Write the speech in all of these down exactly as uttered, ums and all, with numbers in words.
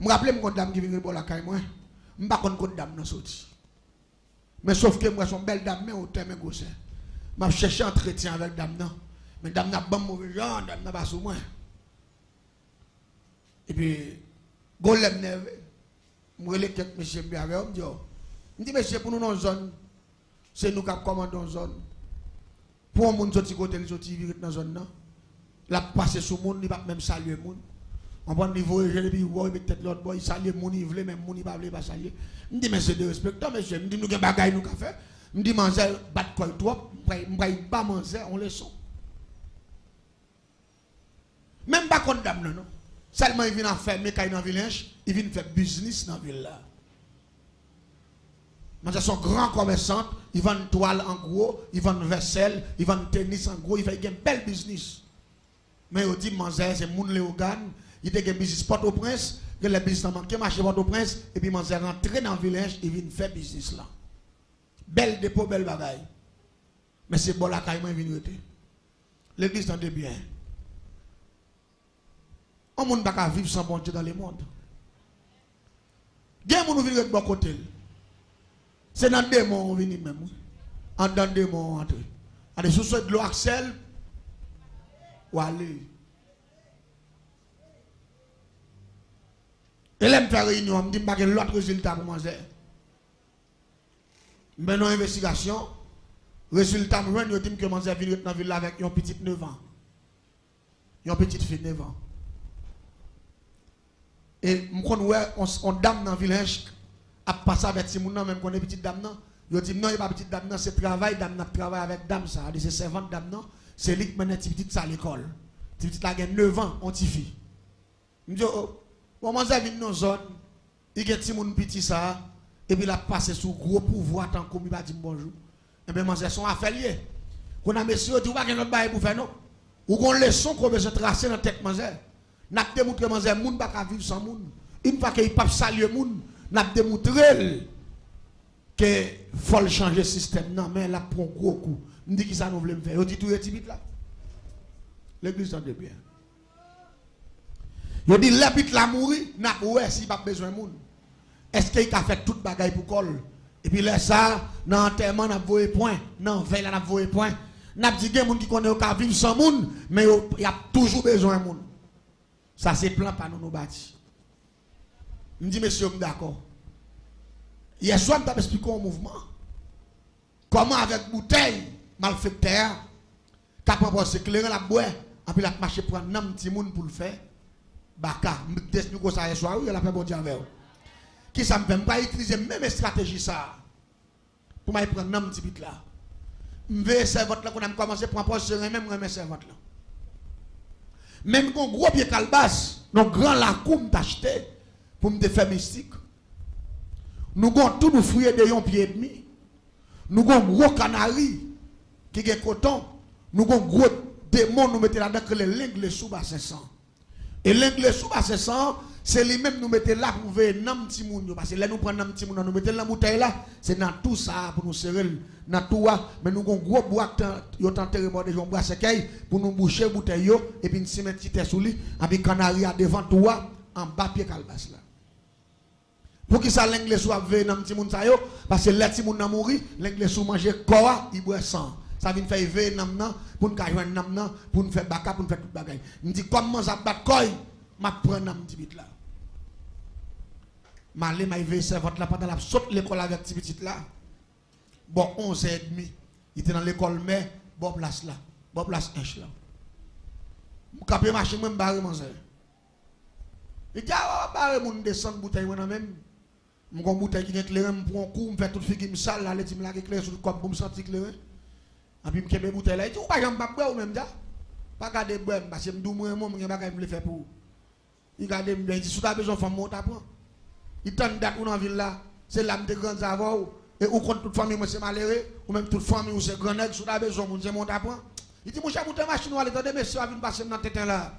M raple m gon dam ki vin ret bò lakay mwen. M pa konn kot dam nan soti. Men sof ke m wè se yon bèl dam, men wotè, men gwosè. M ap chèche antretyen avèk dam nan. Men dam nan ap ban m move jan, dam nan pa sou mwen. Epi, gon lè m nève. M rele kèk mesye m byen avè yo, m di yo. M di, "Mesye, pou nou nan yon zòn, se nou k ap kòmande yon zòn. Pou yon moun soti kote l soti, vin ret nan zòn nan, l ap pase sou moun, li p ap menm salye moun. Konprann, li voye je l epi wè w, li met tèt lòt bò, li salye moun li vle, men moun li pa vle, li pa salye." M di, "Men se derespektan, mesye." M di, "Nou gen bagay nou ka fè." M di, "Manzè bat kò l twòp, m pral, m pral ba manzè yon leson." Men m pa konn dam nan, non. Sèlman li vin ap fèmen kay nan Vilench, li vin fè biznis nan vil la. Manzè se yon gran kòmèsant, li vann twal an gwo, li vann vèsèl, li vann tenis an gwo, li fè, li gen bèl biznis. Men yo di m manzè se moun Leyogàn, li te gen biznis Pòtoprens, genlè biznis lan manke mache Pòtoprens, epi manzè rantre nan Vilench, li vin fè biznis lan. Bèl depo, bèl bagay. Men se bò lakay mwen vin rete. Legliz, tande byen. Yon moun pa ka viv san Bondye dans le monde. Gen moun ou vin ret bò kote l. Se nan demon ou vini menm, wi. Anndan demon ou antre. Gade, si w sot dlo ak sèl, w ale. E lè m fè reyinyon an, m di m pa gen lòt rezilta pou manzè. M mennen yon envestigasyon. Rezilta m jwenn, yo di m ke manzè vin ret nan vil la avèk yon pitit nèf an. Yon pitit fi nèf an. E m konn wè on, on dam nan Vilench ap pase avèk timoun nan, men m konnen pitit dam nan. Yo di m non, e pa pitit dam nan, se travay dam nan ap travay avèk dam sa a, se sèvant dam nan, se li k mennen ti pitit sa lekòl. Ti pitit la gen nèf an, on tifi. M di yo, "O, bon, manzè vin nan zòn, li gen timoun piti sa a, epi l ap pase sou gwo pouvwa tankou m, li pa di m bonjou." Enben, manzè, se yon afè l ye. Kounye a, mesye yo di, "Ou pa gen lòt bagay pou fè, non. Ou gon leson ke w bezwen trase nan tèt manzè." N ap demoutre manzè, moun pa ka viv san moun. Yon fwa ke li p ap salye moun, n ap demoutre l ke fò l chanje sistèm nan, men l ap pran gwo kou. M di, "Kisa nou vle m fè?" Yo di, "Touye ti pitit la." Legliz, tande byen. Yo di, "Lè pitit la mouri, n ap wè si l p ap bezwen moun. Èske l ka fè tout bagay pou kò l?" Epi lè sa a, nan antèman, n ap voye pwen. Nan vèy la, n ap voye pwen. N ap di, "Gen moun ki konnen yo ka viv san moun, men yo, y ap toujou bezwen moun." Sa se plan pa nou nou bati. M di, "Mesye, m dakò." Yèswa, m t ap esplike yon mouvman. Kòman avèk boutèy malfektè a ka pran pòz se kleren l ap bwè, anpi l ap mache pran nanm timoun pou l fè baka. M te esplike w sa yèswa, wi, lapè Bondye avè w. Kisa m fè? M pral itilize menm estrateji sa a pou m al pran nanm ti pitit la. M veye sèvant lan, kounye a m kòmanse pran pòz se renmen m renmen sèvant lan. Men m gon gwo pye kalbas nan gran lakou m t achte pou m te fè mistik. Nou gon tou nou fouye de yon pye edmi. Nou gon gwo kanari ki gen koton. Nou gon gwo demon nou mete ladan k rele lenglesou basen san. E lenglesou basen san, se li menm nou mete la pou veye nanm timoun yo. Paske lè nou pran nanm timoun nan, nou mete l nan boutèy la, se nan tou sa a pou nou sere l. Nan tou a, men nou gon gwo bwa k tan, yo t antere bò de yon bwa sèkèy pou nou bouche boutèy yo, epi n simen ti tè sou li, epi kanari a devan tou a, anba pye kalbas la. Poukisa lenglesou ap veye nanm timoun sa yo? Paske lè timoun nan mouri, lenglesou manje kò a, li bwè san. Sa vin fè l veye nanm nan, pou n ka jwenn nanm nan, pou n fè baka, pou n fè tout bagay. M di, kòm manzè ap bat kò l, m ap pran nanm ti pitit la. M ale, m al veye sèvant lan pandan l ap sot lekòl avèk ti pitit la. Bò onzè edmi, li te nan lekòl mè, bò plas la, bò plas Ench lan. M kanpe machin mwen, m bare manzè. Li di, "A, w ap bare moun, desann boutèy mwen nan men m." M gon boutèy ki gen kleren, m pran yon kou, m fè tout figi m sal, l ale di m lage kleren sou kò m pou m santi kleren. Anpi m kenbe boutèy la, li di, "Ou pa janm p ap bwè ou menm, dja. Pa gade bwè m, paske m di w m renmen w, m gen bagay m vle fè pou ou." Li gade m byen, li di, "Si w ta bezwen fanm mwen, ou ta pran. Li tann dat ou nan vil la, se la m te grandi avè w, e ou konn tout fanmi mwen se malere, ou menm tout fanmi w se gran nèg, si w ta bezwen moun, se mwen ou ta pran." Li di, "Monchè, moute machin ou ale, tande mesye a vin pase m nan tenten la."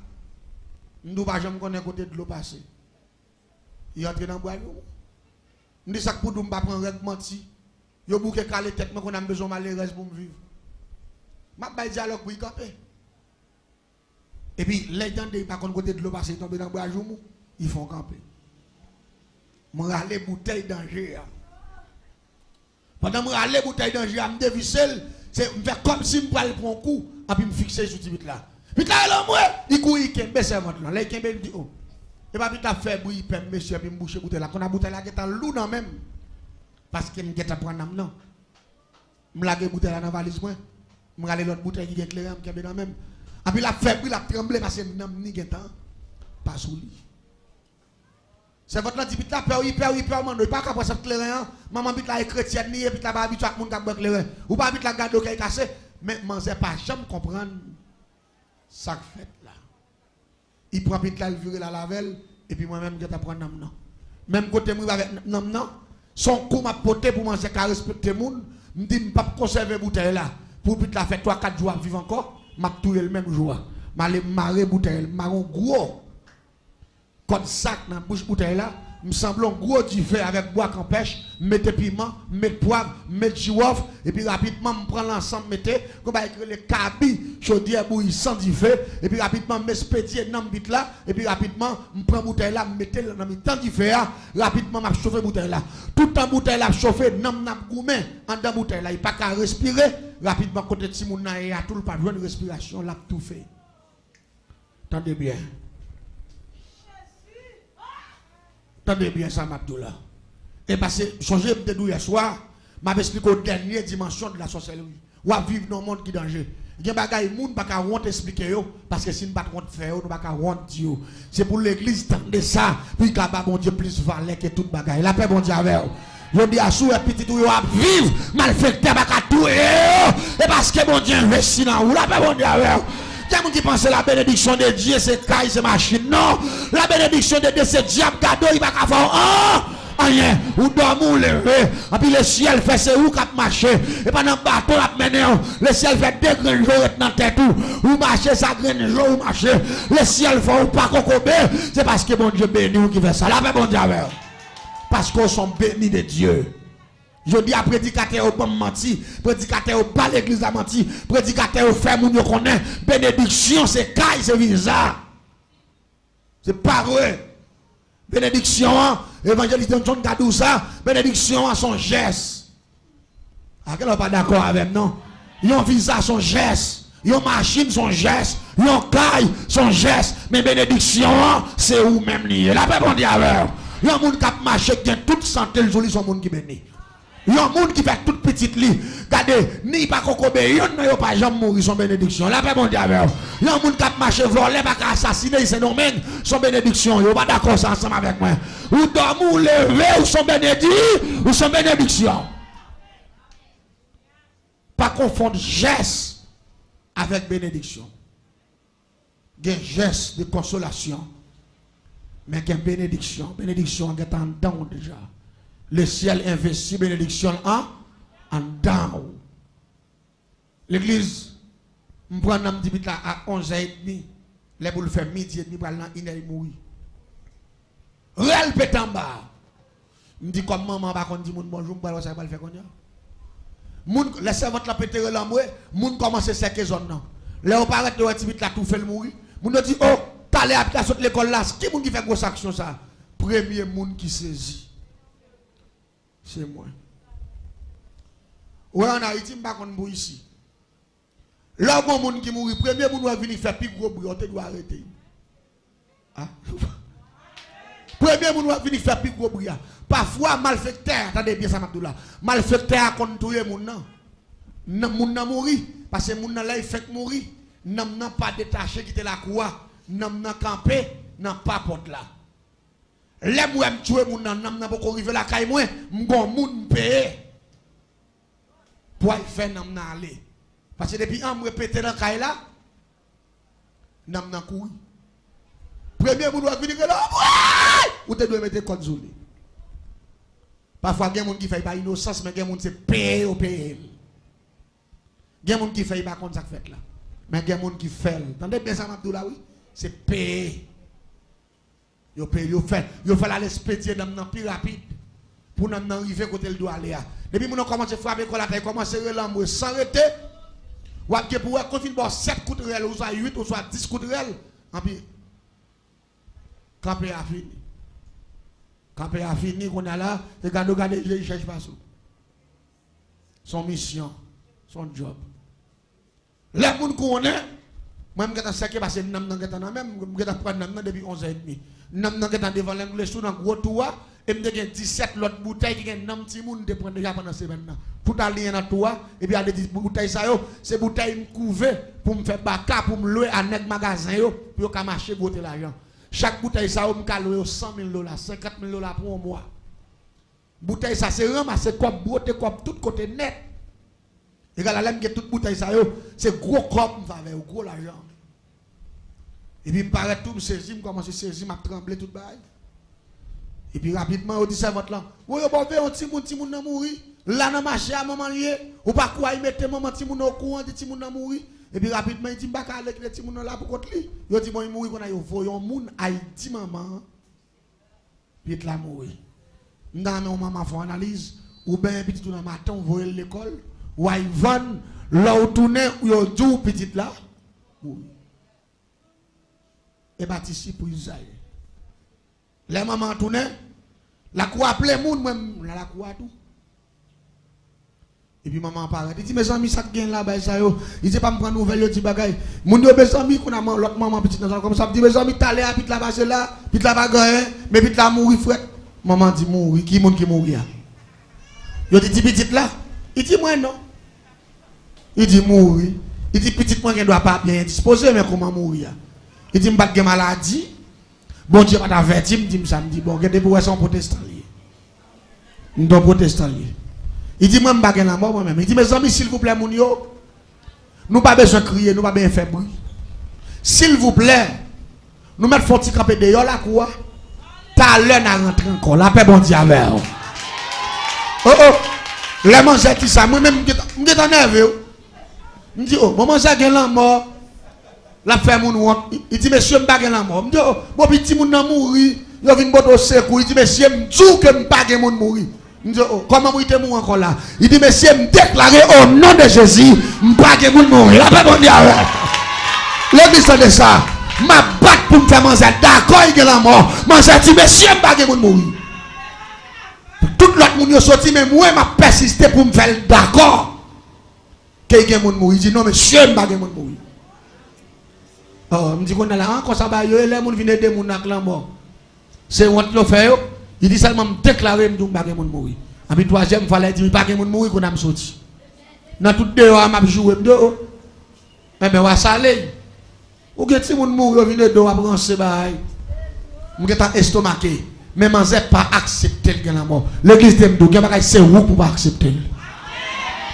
M di, "Ou pa janm konnen kote dlo pase." Li antre nan bwa joumou. M di, "Sa k pou di w m pa pran règ manti? Yo bouke kale tèt mwen, kounye a m bezwen malerèz pou m viv." M ap bay dyalòg pou li kanpe. Epi, lè l tande li pa konn kote dlo pase, li tonbe nan bwa joumou, li fè yon kanpe. M rale boutèy danje a. Pandan m rale boutèy danje a, m devise l, se, m fè kòmsi m pral pran yon kou, anpi m fikse sou ti pit la. Pit la rele anmwe, li kouri, li kenbe sèvant lan. Lè li kenbe, li di, o. Epa pit la fè bri, pè m, mesye, anpi m bouche boutèy la. Kounye a boutèy la gentan lou nan men m. Paske m gentan pran nanm nan. M lage boutèy la nan valiz mwen. M rale lòt boutèy ki gen kleren an, m kenbe nan men m. Anpi l ap fè bri, l ap tranble, paske nanm ni gentan pa sou li. Sèvant lan di pit la, pè w, wi, pè w, wi, pè w, manno, li pa ka pran sant kleren an. Manman pit la e kretyèn li ye, pit la pa abitye ak moun k ap bwè kleren. Ou pa pit la gade w kay kase. Men manzè pa janm konprann sa k fèt la. Li pran pit la, li vire l al avè l, epi mwen menm m gentan pran nanm nan. Menm kote m rive avèk nanm nan, se yon kou m ap pote pou manzè ka respekte moun. M di m p ap konsève boutèy la. Pou pit la fè twa kat jou ap viv ankò, m ap touye l menm jou a. M ale m mare boutèy la, m mare yon gwo kòd sak nan bouch boutèy la, m sanble yon gwo dife avèk bwa kanpèch, m mete piman, m met pwav, m met jiwòf, epi rapidman m pran lansan m mete, gon bagay ki rele kabi, chodyè bouyi san dife, epi rapidman m espedye nanm pit la, epi rapidman m pran boutèy la, m mete l nan mitan dife a, rapidman m ap chofe boutèy la. Toutan boutèy la ap chofe, nanm nan ap goumen anndan boutèy la, li pa ka respire, rapidman kote timoun nan ye a tou, l p ap jwenn respirasyon, l ap toufe. Tande byen. Tande byen sa m ap di w la. E pase, sonje m te di w yè swa, m ap esplike w dènye dimansyon de la sòsèlri. W ap viv nan yon mond ki danje. Gen bagay moun pa ka wont esplike yo, paske si n pa t wont fè yo, nou pa ka wont di yo. Se pou legliz tande sa, pou l ka ba Bondye plis valè ke tout bagay. Lapè Bondye avè w. Jodi a, si w wè pitit ou yo ap viv, malfektè pa ka touye yo. E paske Bondye envesti nan ou. Lapè Bondye avè w. Gen moun ki panse la bénédiction de Dieu se kay, se machin. Non. La bénédiction de Dieu se dyab gade w, li pa ka fè w an, anyen. Ou dòmi, ou leve. Anpi lesyèl fè se ou k ap mache. E pa nan baton l ap mennen w. Lesyèl fè de grenn je w ret nan tèt ou. Ou mache, sa grenn je w mache. Lesyèl fè w pa kokobe. Se paske Bondye beni w ki fè sa. Lapè Bondye avè w. Paske w se yon beni de Dye. Jodi a, predikatè yo ban m manti, predikatè yo ba legliz la manti, predikatè yo fè moun yo konnen benediksyon se kay, se viza. Se pa vre. Benediksyon an, Evanjelis Johnson ka di w sa, benediksyon an se yon jès. A, kèlè w pa dakò avè m, non? Yon viza se yon jès. Yon machin se yon jès. Yon kay se yon jès. Men benediksyon an, se ou menm li ye. Lapè Bondye avè w. Yon moun k ap mache, k gen tout sante l sou li, se yon moun ki beni. Yon moun ki fè tout pitit li. Gade, ni pa kokobe, yonn nan yo pa janm mouri, se yon benediksyon. Lapè Bondye avè w. Yon moun k ap mache, vòlè pa ka asasine l, Sendomeng, se yon benediksyon. Yo pa dakò sa ansanm avèk mwen. Ou dòmi, ou leve, ou se yon benedi, ou se yon benediksyon. Pa konfonn jès avèk benediksyon. Gen jès de konsolasyon, men gen benediksyon. Benediksyon an gentan anndan w deja. Lesyèl envesti benediksyon l an anndan w. Legliz, m pran nanm ti pit la a onz è edmi. Lè pou l fè midi edmi, pral nan inè, li mouri. Rèl pete anba. M di kòm manman pa konn di moun bonjou, m pral wè sa l pral fè kounye a. Moun, lè sèvant lan pete rèl anmwe, moun kòmanse sèke zòn nan. Lè yo parèt, yo wè ti pit la toufe, l mouri. Moun yo di, o, talè a pit la sot lekòl la, ki moun ki fè gwo aksyon sa? Premye moun ki sezi, se mwen. Ou wè, ann Ayiti, m pa konn pou isi. Lè w gen yon moun ki mouri, premye moun w ap vini fè pi gwo bri a, w te dwe arete l. A? Premye moun w ap vini fè pi gwo bri a. Pafwa, malfektè a, tande byen sa m ap di w la, malfektè a konn touye moun nan. Nan, moun nan mouri, paske moun nan, lè l fenk mouri, nanm nan pa detache kite lakou a, nanm nan kanpe nan pa pòt la. Lè m wè m tchwe moun nan, nanm nan poko rive lakay mwen, m gon moun m peye pou al fè nanm nan ale. Paske depi anmwe pete nan kay la, nanm nan kouri. Premye moun w ap vini rele, anmwe! Ou te dwe mete kòd sou li. Pafwa gen moun ki fè l pa inosans, men gen moun se peye yo peye l. Gen moun ki fè l pa konn sa k fèt la. Men gen moun ki fè l. Tande byen sa m ap di w la, wi. Se peye. Yo peye, yo fè, yo fè l al espedye nanm nan pi rapid. Pou nanm nan rive kote l dwe ale a. Depi moun nan kòmanse frape kò l atè, kòmanse rele anmwe san rete, w ap gen pou wè, kou l fin ba w sèt kout rèl, oswa uit, oswa dis kout rèl, anpi kanpe a fini. Kanpe a fini, kounye a la, se gade w gade je, li chèche pase w. Se yon misyon, se yon djòb. Lè moun konnen, mwen m gentan sèke pase nanm nan gentan nan men m, m gentan pran nanm nan depi onz è edmi. Nanm nan gentan devan Langlesou nan gwo tou a, e m te gen disèt lòt boutèy ki gen nanm timoun m te pran deja pandan semèn nan. Tout aliyen nan tou a, epi ale di boutèy sa yo, se boutèy m kouve pou m fè baka, pou m lwe a nèg magazen yo, pou yo ka mache bwote lajan. Chak boutèy sa yo, m ka lwe yo san mil dola, senkant mil dola pou yon mwa. Boutèy sa se ranmase kòb, bwote kòb tout kote nèt. Egal a lè m gen tout boutèy sa yo, se gwo kòb m fè avè yo, gwo lajan. Epi m parèt tou, m sezi, m kòmanse sezi, m ap tranble tout bagay. Epi rapidman, yo di sèvant lan, "Woy, yo ba w veye yon timoun, timoun nan mouri. La nan mache a, manman l ye. Ou pa kwè, li mete manman timoun nan okouran, di timoun nan mouri." Epi rapidman, li di, "M pa ka ale kite timoun nan la pou kont li." Yo di, "Bon, li mouri kounye a." Yo voye yon moun al di manman an, "Pitit la mouri." M ta renmen yon manman fè yon analiz. Ou benyen pitit ou nan maten, ou voye l lekòl, ou al vann, lè w tounen, ou yo di w pitit la mouri. E pa ti sipriz sa ye. Lè manman an tounen, lakou a plen moun, mwen m nan lakou a tou. Epi manman an parèt. Li di, "Mezanmi, sa k gen la, bagay sa yo?" Li di, "Epa m pran nouvèl, yo di bagay." Moun yo, mezanmi, kounye a man-, lòt manman pitit nan zòn kòmsa ap di, "Mezanmi, talè a pit la pase la, pit la pa gen anyen, men pit la mouri frèt." Manman di, "Mouri? Ki moun ki mouri a?" Yo di, "Ti pitit la." Li di, "Mwen non." Li di, "Mouri." Li di, "Pitit mwen gen dwa pa byen endispoze, men kòman mouri a?" Li di, "M pa t gen maladi. Bondye pa t avèti m, di m sa." M di, "Bon, gen depi w wè se yon pwotestan l ye." M di, "Yon pwotestan l ye." Li di, "Mwen, m pa gen lanmò mwen menm." Li di, "Mezanmi, silvouplè, moun yo, nou pa bezwen kriye, nou pa bezwen fè bri. Silvouplè, nou mèt fè yon ti kanpe deyò lakou a. Talè n a rantre ankò. Lapè Bondye avè w." Oh, oh. Lè manzè di sa, mwen menm, m gentan, m gentan nève, wi. M di, "Oh, bon, manzè gen lanmò. L ap fè moun wont." Li, li di, "Mesye, m pa gen lanmò." M di, "Oh, bon, pi timoun nan mouri. Yo vin pote w sekou." Li di, "Mesye, m di w ke m pa gen moun mouri." M di, "Oh, kòman pou li te mouri ankò la?" Li di, "Mesye, m deklare o non de Jezi, m pa gen moun mouri." Lapè Bondye avè w. Legliz, tande sa. M ap bat pou m fè manzè dakò li gen lanmò. Manzè di, "Mesye, m pa gen moun mouri." Tout lòt moun yo soti, men mwen, m ap pèsiste pou m fè l dakò ke gen moun mouri. Li di, "Non, mesye, m pa gen moun mouri." Oh, m di, "Kounye a la, an, konsa bagay yo ye, lè moun vin ede moun ak lanmò, se wont yo fè yo?" Li di, "Sèlman m deklare, m di w m pa gen moun mouri." Anpi twazyèm fwa, lè li di m pa gen moun mouri, kounye a m soti. Nan tout deyò a, m ap joure, m di, "Oh, oh." Enben, w a sale. Ou gen timoun mouri, yo vin ede w ap ranse bagay. M gentan estomake. Men manzè pa aksepte l gen lanmò. Legliz de m di w, gen bagay se ou pou pa aksepte l.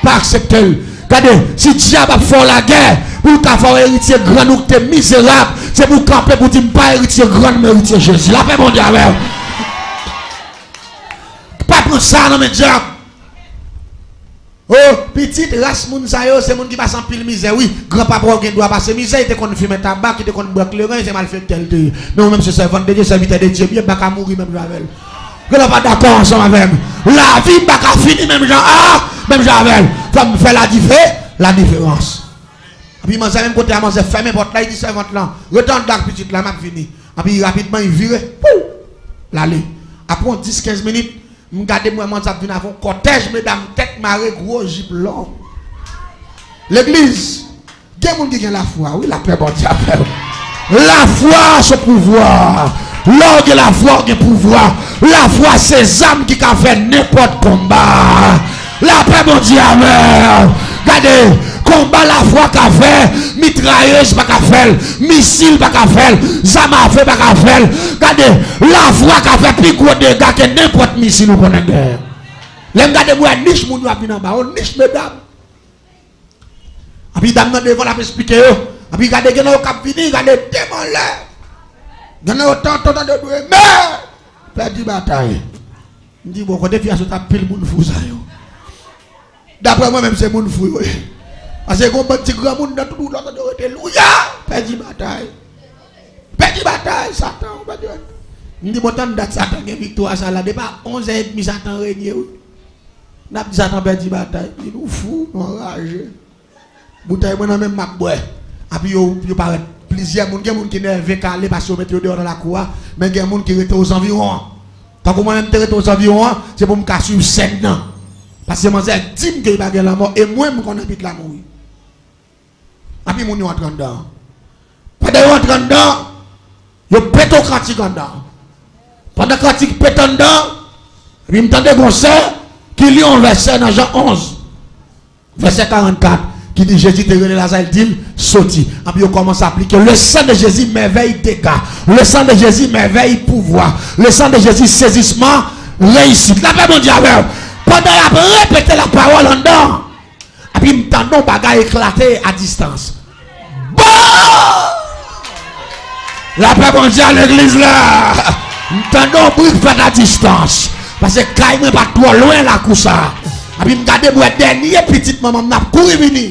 Pa aksepte l. Gade, si dyab ap fè w lagè, pou l ka fè w eritye grann ou ki te mizerab, se pou w kanpe pou w di, "M pa eritye grann, m eritye Jezi." Lapè Bondye avè w. Pa pran sa nan men dyab. Oh, pitit, ras moun sa yo, se moun ki pase anpil mizè, wi. Granpapa w gen dwa pase mizè, li te konn fimen tabak, li te konn bwè kleren, se malfektè l te ye. Men ou menm se sèvant de Dye, sèvitè de Dye, byen, m pa ka mouri menm jan avè l. Gen lè w pa dakò ansanm avè m. Lavi m pa ka fini menm jan, ah, menm jan avè l. Fò m fè ladife-, ladiferans. Epi manzè menm kote a, manzè fèmen pòt la, li di sèvant lan, "Rete anndan ak pitit la, m ap vini." Epi rapidman, li vire, pou l ale. Apre yon dis, kenz minit, m gade m wè manzè ap vin avè yon kòtèj medam tèt mare, gwo jip long. Legliz, gen moun ki gen lafwa, wi, lapè Bondye avè w. Lafwa se pouvwa. Lè w gen lafwa, w gen pouvwa. Lafwa se zam ki ka fè nenpòt konba. Lapè Bondye avè w. Gade, konba lafwa ka fè, mitrayèz pa ka fè l, misil pa ka fè l, zam afe pa ka fè l. Gade, lafwa ka fè pi gwo dega ke nenpòt misil ou konnen gen. Lè m gade, m wè nich moun yo ap vin anba, yon nich medam. Epi dam nan devan, l ap esplike yo. Epi gade, gen nan yo k ap vini, gade, de m anlè. Gen nan yo tanto, tande dwe, men pèdi batay. M di, "Bon, kote fi a sot ak pil moun fou sa yo?" Daprè mwen menm, se moun fou yo ye. Paske gon bann ti granmoun nan tout wout la, tande yo rete, "Louya, pèdi batay. Pèdi batay, Satan, ou pèdi batay." M di, "Bon, tann dat Satan gen viktwa sa la, depi onz è edmi Satan renye, wi." N ap di Satan pèdi batay. Di nou fou, nou anraje. Boutèy mwen nan men m, m ap bwè. Epi yo, yo parèt plizyè moun. Gen moun ki nève, kale, paske yo mete yo deyò nan lakou a. Men gen moun ki rete ozanviwon an. Tankou mwen menm te rete o zanviwon an, se pou m ka swiv sèn nan. Paske manzè di m ke li pa gen lanmò, e mwen m konn anpit la mouri. Anpil moun yo antre anndan. Pandan yo antre anndan, yo pete yon kantik anndan. Pandan kantik pete anndan, epi m tande gon sè ki li yon vèsè nan Jan onz. Vèsè karannkat, ki di Jezi te rele Laza, li di l, soti. Epi yo kòmanse aplike, le sang de Jésus, merveille, dégâts. Le sang de Jésus, merveille, pouvoir. Le sang de Jésus, saisissement, réussite. Lapè Bondye avè w. Pandan y ap repete lapawòl anndan, epi m tande yon bagay eklate a distans. Bon! Lapè Bondye a legliz la. M tande yon bri k fèt a distans. Paske kay mwen pa t twò lwen lakou sa. Epi m gade m wè dènye pitit manman m nan ap kouri vini.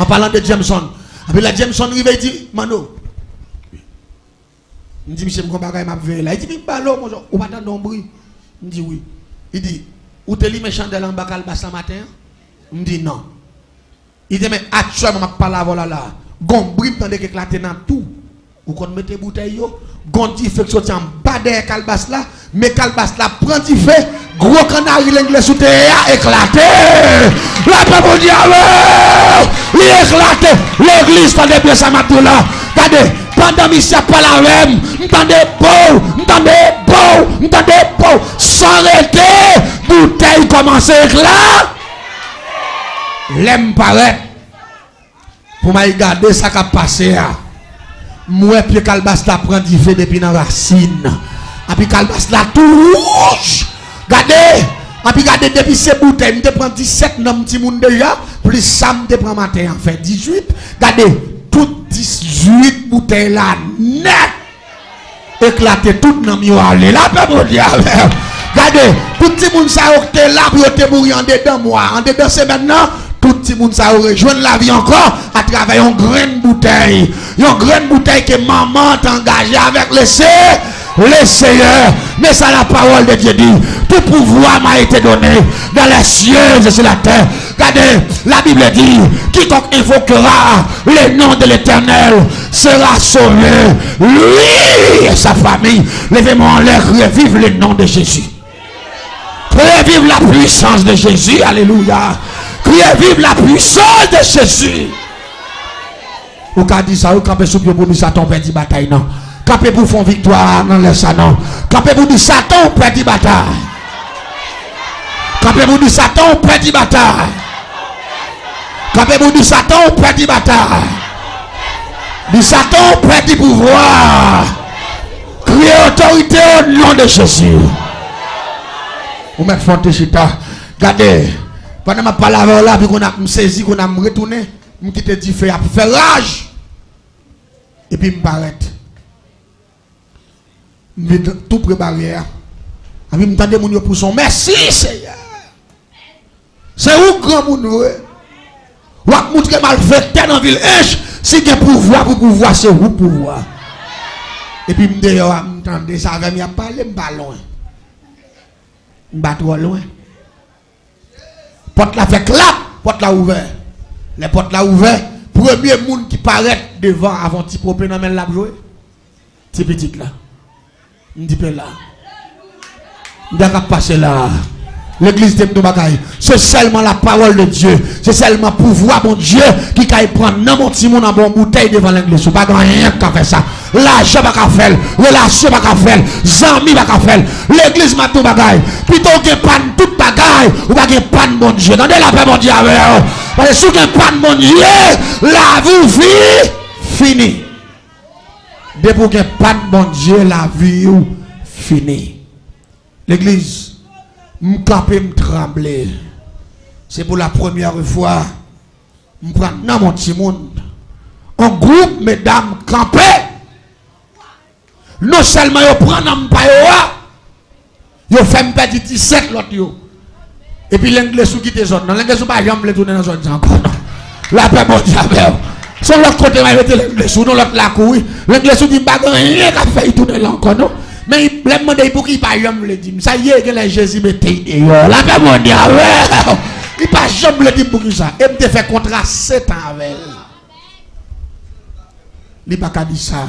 An palan de Jameson. Epi lè Jameson rive, li di, Manno. M di, misye, m gon bagay m ap veye la. Li di, vin pale w, monchè, ou pa tande yon bri? M di, wi. Li di, ou te limen chandèl anba kalbas la maten an? M di, non. Li di, men aktyèlman m ap pale avè w la la. Gon bri m tande k eklate nan tou. Ou konn mete boutèy yo? Gon dife k soti anba dèyè kalbas la, men kalbas la pran dife, gwo kannari lenglesou te ye a eklate. Lapè Bondye avè w! Li eklate. Legliz, tande byen sa m ap di w la. Gade, pandan misye ap pale avè m, m tande pow, m tande pow, m tande pow. San rete, boutèy kòmanse eklate. Lè m parèt, pou m al gade sa k ap pase a, m wè pye kalbas la pran dife depi nan rasin. Epi kalbas la tou wouj. Gade! Epi gade, depi se boutèy, m te pran disèt nanm timoun deja, plis sa m te pran maten an, fè dizuit. Gade, tout dizuit boutèy la nèt eklate, tout nanm yo ale. Lapè Bondye avè w. Gade, tout timoun sa yo ki te la pou yo te mouri andedan mwa, andedan semèn nan, tout timoun sa yo rejwenn lavi ankò atravè yon grenn boutèy. Yon grenn boutèy ke manman an te angaje avèk lese, le Seyè. Men sa la parole de Dieu dit, tout pouvoir m'a été donné dans les cieux et sur la terre. Gade, la Bible dit, quiconque invoquera le nom de l'Éternel sera sauvé, lui et sa famille. Leve men w anlè, kriye viv le nom de Jésus. Kriye viv la puissance de Jésus. Alelouya. Kriye viv la puissance de Jésus. Ou ka di sa, ou kanpe sou pye w pou di Satan ou pèdi batay nan. Kanpe pou fè yon viktwa nan lè sa non. Kanpe pou di Satan ou pèdi batay. Kanpe pou di Satan ou pèdi batay. Kanpe pou di Satan ou pèdi batay. Di Satan ou pèdi pouvwa. Kriye otorite o non de Jezi. Ou mèt fè yon ti chita. Gade, pandan m ap pale avè w la, epi kounye a m sezi, kounye a m retounen, m kite dife ap fè raj. Epi m parèt. M vin tou pre baryè a. Epi m tande moun yo pouse yon mèsi, Seyè. Se ou k granmoun vre. W ap moutre malfektè nan vil Ench, si gen pouvwa pou pouvwa, se ou k pouvwa. Epi m deyò a, m tande sa avè m y ap pale, m pa lwen. M pa twò lwen. Pòt la fè klap, pòt la ouvè. Lè pòt la ouvè, premye moun ki parèt devan avè yon ti pope nan men l, l ap jwe. Ti pitit la. M di pe la. M di a k ap pase la. Legliz, di m yon bagay. Se sèlman la parole de Dieu. Se sèlman pouvwa Bondye ki kay pran nanm yon timoun anba yon boutèy devan legliz. Ou pa gen anyen k ka fè sa. Lajan pa ka fè l. Relasyon pa ka fè l. Zanmi pa ka fè l. Legliz, m ap di w bagay. Pito w gen pann tout bagay, ou pa gen pann Bondye. Tande lapè Bondye avè w. Paske si w gen pann Bondye, lavi w fi, fini. Depi w gen pann Bondye, lavi w fini. Legliz, m kanpe, m tranble. Se pou la premyè fwa, m pran nanm yon timoun. Yon gwoup medam kanpe. Non sèlman yo pran nanm pa yo a, yo fè m pèdi disèt lòt yo. Epi Lenglesou kite zòn nan. Lenglesou pa janm vle tounen nan zòn sa ankò, non. Lapè Bondye avè w. Se yon lòt kote m al mete Lenglesou, nan lòt lakou, wi. Lenglesou di m pa gen anyen k ap fè li tounen la ankò, non. Men lè m mande li pouki, li pa janm vle di m. Sa ye, genlè Jezi mete l deyò. Lapè Bondye avè w. Li pa janm vle di m poukisa. E m te fè kontra sèt an avè l. Li pa ka di sa.